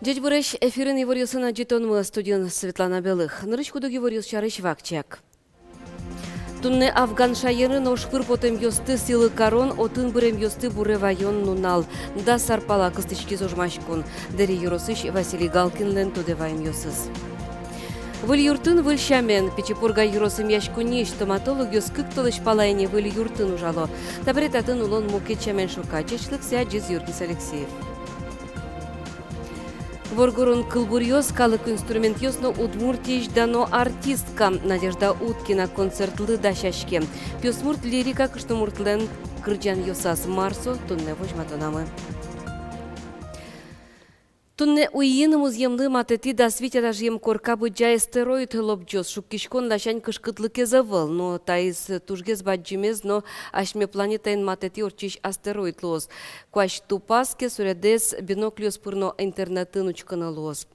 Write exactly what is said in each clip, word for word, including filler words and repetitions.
Ӟечбуресь! Эфирын иворъёсын адӟытонмы, студиын Светлана Белых. Нырысь куд-ог иворъёс сярысь вакчияк. Туннэ Афган шаерын ож пыр потэмъёсты сӥлы карон, отын быремъёсты буре ваён нунал. Дас ар пала кыстӥськиз ожмаськон. Дэри ёросысь Василий Галкинлэн тодэ ваемъёсыз. Выль юртын выль сямен. Пичи Пурга ёрос эмъяськонниысь стоматологъёс кык толэзь пала ини выль юртын ужало. Табере татын улон мукет сямен шука. Ӟечлыксэ адӟиз Юргис Алексеев. Воргорон кылбуръёс, калык инструментъёс но Удмуртиысь дано артистка Надежда Уткина концертлы дасяське. Пиосмурт лирика кышномуртлэн кырӟанъёсаз. Мар со, туннэ возьматонамы. Туннэ уйин музъемлы матэтӥ дас вить этажъем корка быдӟа астероид лобӟоз. Шуккиськон ласянь кышкытлыкез ӧвӧл, но таиз тужгес бадӟымез но асьме планетаен матэтӥ ортчись астероид луоз. Куазь тупаз ке, суредэз бинокльёс пыр но интернетын учкыны луоз.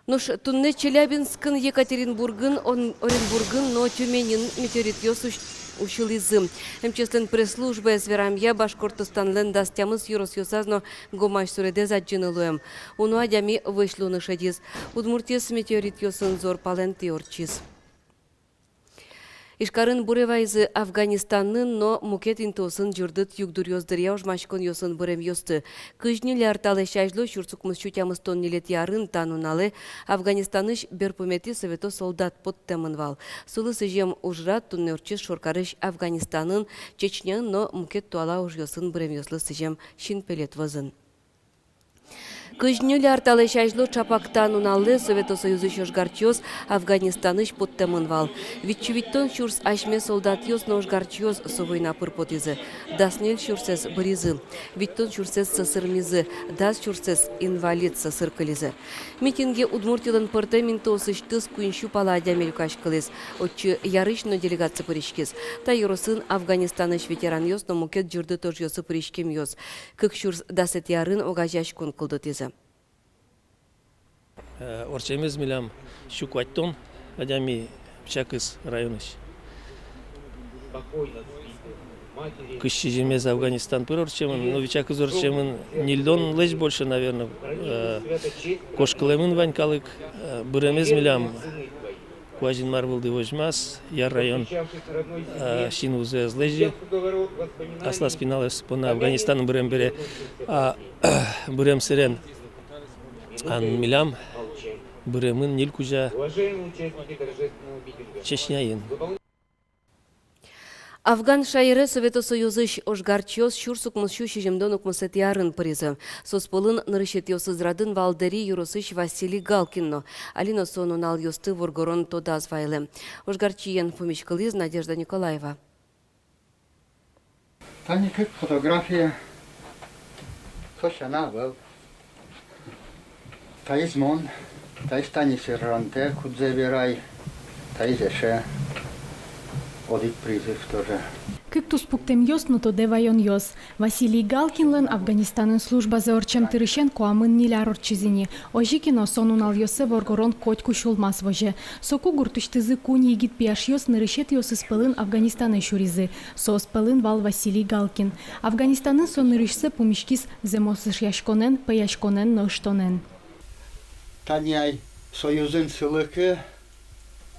Нош туннэ Челябинскын, Екатеринбургын, Он-, Оренбургын но Тюменьын метеоритъёс усь-, усьылӥзы. М Ч С-лэн пресс-службаез верамъя, Башкортостанлэн дас тямыс ёросъёсаз но гомась суредэз адӟыны луэм. Уно адями вӧсь луыны шедиз. Удмуртиез метеоритъёсын зор палэнтӥ ортчиз. Ижкарын буре вайизы Афганистанын но мукет интыосын ӟырдыт югдуръёс дыръя ожмаськонъёсын быремъёсты. Кызь ньыль ар талэсь азьло, сюрс укмыс сю тямыстон ньылетӥ арын, та нуналэ Афганистанысь берпуметӥ совето солдат поттэмын вал. Солы сӥзем ужрад туннэ ортчиз шоркарысь Афганистанын, Чечняын но мукет туала ужъёсын быремъёслы сӥзем синпелет вӧзын. Кызь ньыль ар талэсь азьло ӵапак та нуналэ Совето Союзысь ожгарчиос Афганистанысь поттэмын вал. Витьсю витьтон сюрс асьме солдатъёс но ожгарчиос со война пыр потӥзы. Дас ньыль сюрсэз быръизы, витьтон сюрсэз сӧсырмизы, дас сюрсэз инвалид сӧсыр кылизы. Митинге Удмуртилэн пӧртэм интыосысьтыз куинь сю пала адями люкаськылӥз. Отчы Ярысь но делегация пыриськиз. Та ёросын Афганистанысь ветеранъёс но мукет ӟырдыт ожъёсы пыриськемъёс кык сюрс дасэтӥ арын огазеяськон кылдытӥзы. Э, ортчемез милям сю куатьтон адями Вичакыз районысь. Кызь сизьымез Афганистан пыр ортчемын, но Вичакыз ортчемын ньыльдонлэсь больше, наверно, э, кошкылэмын вань калык, э, быремез милям Куазь-Инмар вылды возьмаз, Яр район, э, синвузэ ӧз лэзьы. Аслаз пиналэз понна Афганистанын бырем бере, а, бырем сэрен ан милям быремын ньыль кузя Чечняын. Афган шаере Совето Союзысь ожгарчиос сюрс укмыс сю сизьымдон укмысэтӥ арын пыризы. Соос пӧлын нырысетӥосыз радын вал Дэри ёросысь Василий Галкин но. Али но со нуналъёсты воргорон тодаз вайылэ. Ожгарчиен пумиськылӥз Надежда Николаева. Тани кык фотография. Со сяна ӧвӧл. Таиз мон, таиз тани сержантэ, кудзэ верай, таиз эше одӥг призыв тоже. Кык туспуктэмъёс но тодэ ваёнъёс. Василий Галкинлэн Афганистанын службазэ ортчем дырысен куамын ньыль ар ортчиз ини. Озьы ке но, со нуналъёссэ воргорон котьку сюлмаз возе. Соку гуртысьтызы куинь егит пияшъёс нырысетӥосыз пӧлын Афганистанэ сюризы. Соос пӧлын вал Василий Галкин. Афганистанын со нырысьсэ пумиськиз зэмос эшъяськонэн, пӧяськонэн но ыштонэн. Тани ай Союзын сылы ке,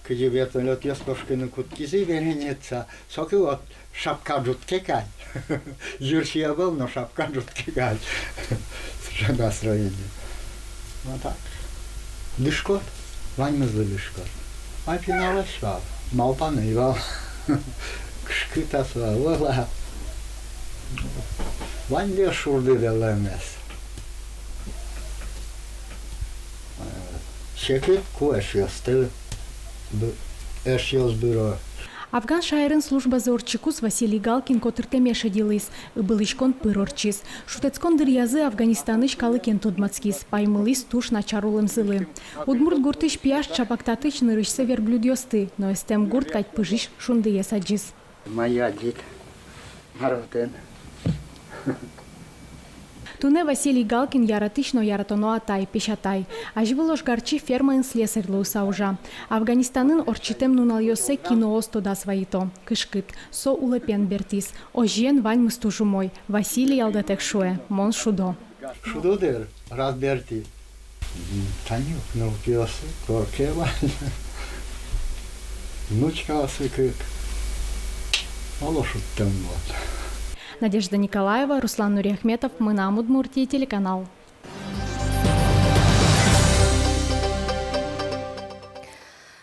кызьы вертолётъёс кошкыны кутскизы вереница, соку вот шапка ӝутске кадь. Йырси ӧвӧл, но шапка ӝутске кадь. Сыӵе настроение. Вот так. Дышкод, ваньмызлы дышкод. Ай, пиналэсь вал, малпаны ӧй вал. Кышкыт-а со, ӧвӧл-а. Ваньды шурды вылэмез. Секыт ку эшъёсты бы-, эшъёс быро. Афган шаерын службазэ ортчыкуз Василий Галкин котыртэме шедилӥз, ыбылӥськон пыр ортчиз. Шутэтскон дыръязы Афганистанысь калыкен тодматскиз, паймылӥз туж начар улэмзылы. Удмурт гуртысь пияш ӵапак татысь нырысьсэ верблюдъёсты, но эстэм гурт кадь пыжись шундыез адӟиз. Мае адӟид, мар отын? Туннэ Василий Галкин яратӥсь но яратоно атай, песятай. Азьвыл ожгарчи фермаын слесарь луыса ужа. Афганистанын ортчытэм нуналъёссэ киноос тодаз вайыто. Кышкыт. Со улэпен бертӥз. Озьыен, ваньмыз туж умой. Василий ялдатэк шуэ: мон шудо. Шудо дыр, раз бертӥ. Тани ук нылпиосы корке вань. Внучкаосы кык. Оло шудтэм вал. Надежда Николаева, Руслан Нуриахметов, «Мынам Удмуртие» телеканал.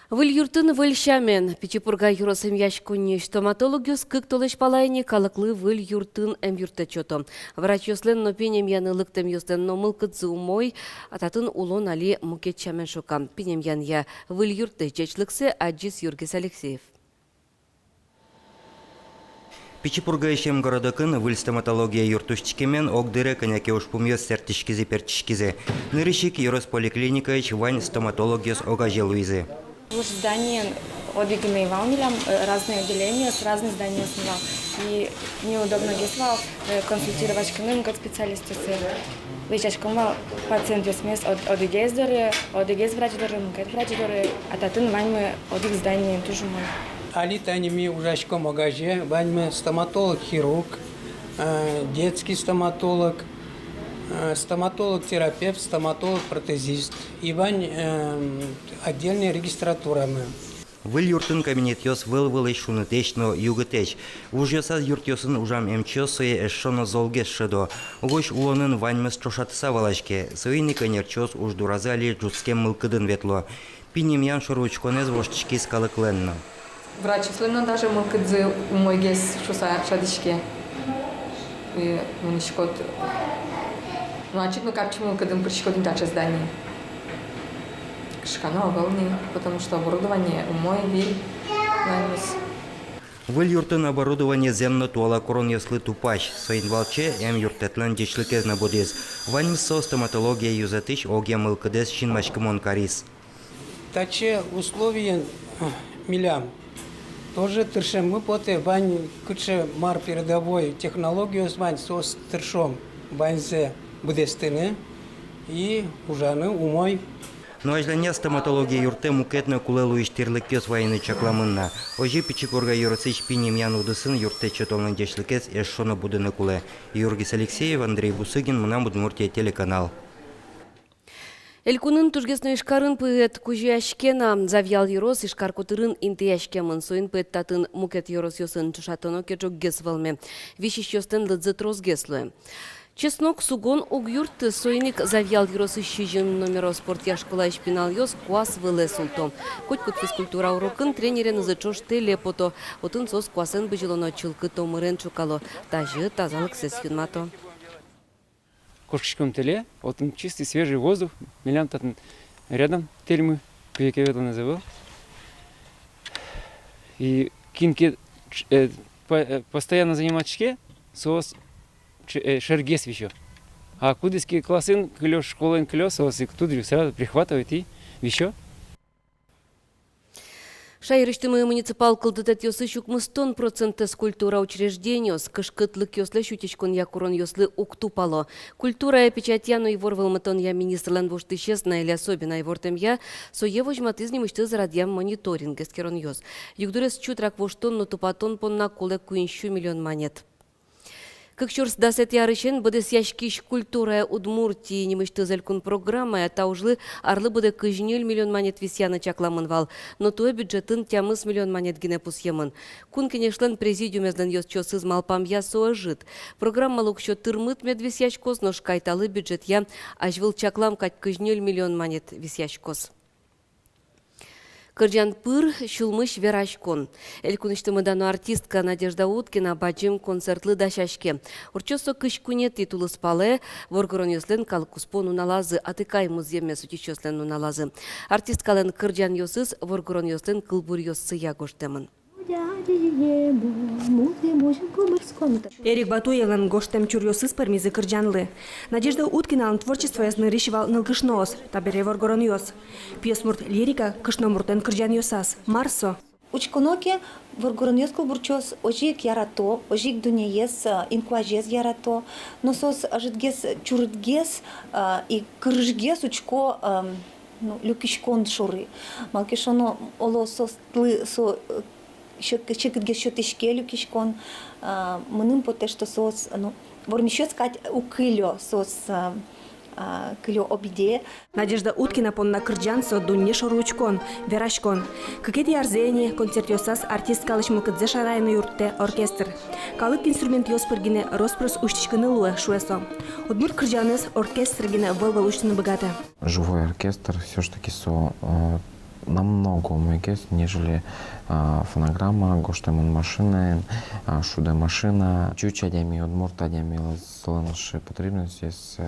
Выль юртын выль сямен. Пичи Пурга ёрос эмъяськонниысь стоматологъёс кык толэзь пала ини калыклы выль юртын эмъюрттэт сёто. Врачъёслэн но пинь эмъяны лыктэмъёслэн но мылкыдзы умой, а татын улон али мукет сямен шокам. Пинь эмъянъя выль юртлэсь ӟечлыксэ адӟиз Юргис Алексеев. Пичи Пургаысь эмгородокын выль стоматология юрт усьтӥськемен огдыре кӧня ке ужпумъёс сэрттӥськизы-пертчиськизы. Нырысь ик ёрос поликлиникаысь вань стоматологъёс огазе луизы. Вуж зданиын одӥг гинэ ӧй вал милям, э, разные отделениос, разные зданиосын вал. И неудобногес вал, э, консультировать карыны мукет специалистъёсты. Лэзьяськом вал пациентъёсмес од-, одӥгез доры, одӥгез врач доры, мукет врач доры, а татын ваньмы одӥг зданиын, туж умой. Али тани ми ужаськом огазе, ваньмы стоматолог-хирург, э, детский стоматолог, э, стоматолог-терапевт, стоматолог-протезист. И вань, эм, отдельной регистратурамы. Выль юртын кабинетъёс выл-вылысь, шунытэсь но югытэсь. Вужъёсаз юртъёсын ужам эмчиос сое эшшо но золгес шӧдо. Угось улонын ваньмыз ӵошатыса валаське. Соин ик эмчиос уж дуразы али ӝутскем мылкыдын ветло. Пинь эмъян шоры учконэз воштӥськиз калыклэн но. Врачъёслэн но даже мылкыдзы умойгес шуыса шӧдӥське. И мынӥськод, ну, ачид но капчи мылкыдын пыриськод ини таӵе здание. Кышкано ӧвӧл ни, потому что оборудование умой, выль, ваньмыз. Выль юртын оборудование зэм но туала куронъёслы тупась. Соин валче эмъюрттэтлэн ӟечлыкез но будӥз. Ваньмыз со стоматология ёзэтысь огъя мылкыдэз синмаськымон кариз. Таӵе условиен, э, милям тоже тыршеммы потэ, вань кыӵе мар передовой технологиос вань, соос тыршом ваньзэ быдэстыны и ужаны умой. Но азьланяз стоматология юртэ мукет но кулэ луись тирлыкъёс вайыны чакламын на. Озьы Пичи Пурга ёросысь пинь эмъян удысын юрттэт сётонлэн ӟечлыкез эшшо но будыны кулэ. Юргис Алексеев, Андрей Бусыгин, «Мынам Удмуртие» телеканал. Элькунын, тужгес но Ижкарын, пыэт кузёяське на. Завьял ёрос Ижкар котырын интыяськемын, соин пыэт татын мукет ёросъёсын ӵошатоно ке ӝоггес вӧлме. Висисьёслэн лыдзы тросгес луэ. Чеснок сугон уг юртты, соин ик Завьял ёросысь сизьым номеро спортъя школаысь пиналъёс куас вылэ султо. Котькуд физкультура урокын тренеренызы ӵош тэле пото. Отын соос куасэн бызьыло но чылкыт омырен ӵукало, тазьы тазалыксэс юнмато. Кошкиськом тэле, отын чистый, свежий воздух, милям татын рядом тэльмы, кызьы ке ветлонэз ӧвӧл. И кин ке, э, по-, э, постоянно заниматься кариське, соос ш-, э, шергес висё. А кудӥз ке классын кылё, школаын кылё, соос ик тут же сразу прихватывает и висё. Шаерысьтымы муниципал кылдытэтъёсысь укмыстон процентэз культура учреждениос кышкытлыкъёслэсь утиськонъя куронъёслы уг тупало. Культурая, печатья но ивор вӧлмытонъя министрлэн воштӥсез Наиля Собина ивортэмъя, сое возьматӥз нимысьтыз радъям мониторинг эскеронъёс. Югдурез чутрак воштон но тупатон понна кулэ куинь сю миллион манет. Кык сюрс дасэтӥ арысен быдэсъяськись «Культурая Удмуртии» нимысьтыз элькун программая та ужлы арлы быдэ кызь ньыль миллион манет висъяны чакламын вал, но туэ бюджетын тямыс миллион манет гинэ пусъемын. Кун Кенешлэн президиумезлэн ёзчиосыз малпамъя, со ӧжыт. Программалы уксё тырмыт мед висъяськоз, нош кайталы бюджетъя азьвыл чаклам кадь кызь ньыль миллион манет висъяськоз. Кырӟан пыр сюлмысь вераськон. Элькунысьтымы дано артистка Надежда Уткина бадӟым концертлы дасяське. Ортчоз со кызь куинетӥ тулыспалэ, воргоронъёслэн калыккуспо нуналазы, атыкай музъеммес утисьёслэн нуналазы. Артисткалэн кырӟанъёсыз воргоронъёслэн кылбуръёссыя гожтэмын. Эрик Батуевлэн гожтэм чуръёсыз пӧрмизы кырӟанлы. Надежда Уткиналэн творчествояз нырысь вал нылкышноос, табере воргоронъёс. Пиосмурт лирика кышномуртлэн кырӟанъёсаз. Мар со? Учконо ке, воргоронъёс кылбурчиос озьы ик ярато, озьы ик дуннеез, э, инкуазез ярато. Но соос ӧжытгес, чурытгес, э, и кырыжгес учко, эм, ну, люкиськон шоры. Малы ке шуоно, оло, соослы со, э, секыт-, секытгес сётӥське люкиськон, а, мыным потэ, что соос, ну, вормисьёс кадь уг кылё, соос, а, А, кылё обиде. Надежда Уткина понна кырӟан со дунне шоры учкон, вераськон. Кыкетӥ арзэ ини концертъёсаз артисткалэсь мылкыдзэ шараяны юрттэ оркестр. Калык инструментъёс пыр гинэ рос-прос усьтӥськыны луэ, шуэ со. Удмурт кырӟанэз оркестр гинэ выль-выль усьтыны быгатэ. Живой оркестр всё ж таки со, э, намного умойгес, нежели, а, фонограмма, гожтэмын машинаен, а, шудэ машина. Ӟуч адями, удмурт адямилэн сыӵе потребностьёсыз,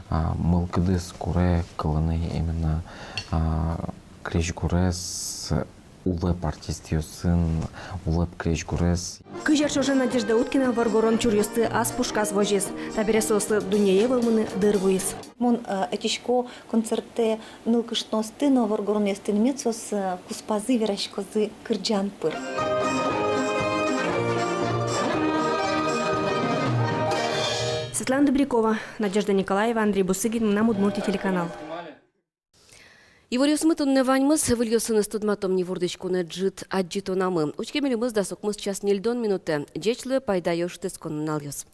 а, мылкыдыз куре кылыны именно, а, крезьгурез, улэп артистъёсын, улэп крезьгурез. Кызь ар ӵоже Надежда Уткина воргорон чуръёсты ас пушказ возиз. Табере соослы дуннее вӧлмыны дыр вуиз. Мон, э, ӧтисько концертэ нылкышноосты но воргоронъёсты, мед соос, э, куспазы вераськозы кырӟан пыр. Светлана Добрякова, Надежда Николаева, Андрей Бусыгин, «Мынам Удмуртие» телеканал. Иворъёсмы туннэ ваньмыз, выльёсыныз тодматом ни вордӥськонэ ӝыт адӟытонамы. Учке милемыз дас укмыс час ньыльдон минутэ. Ӟеч луэ, пайдаё шутэтскон нуналъёс.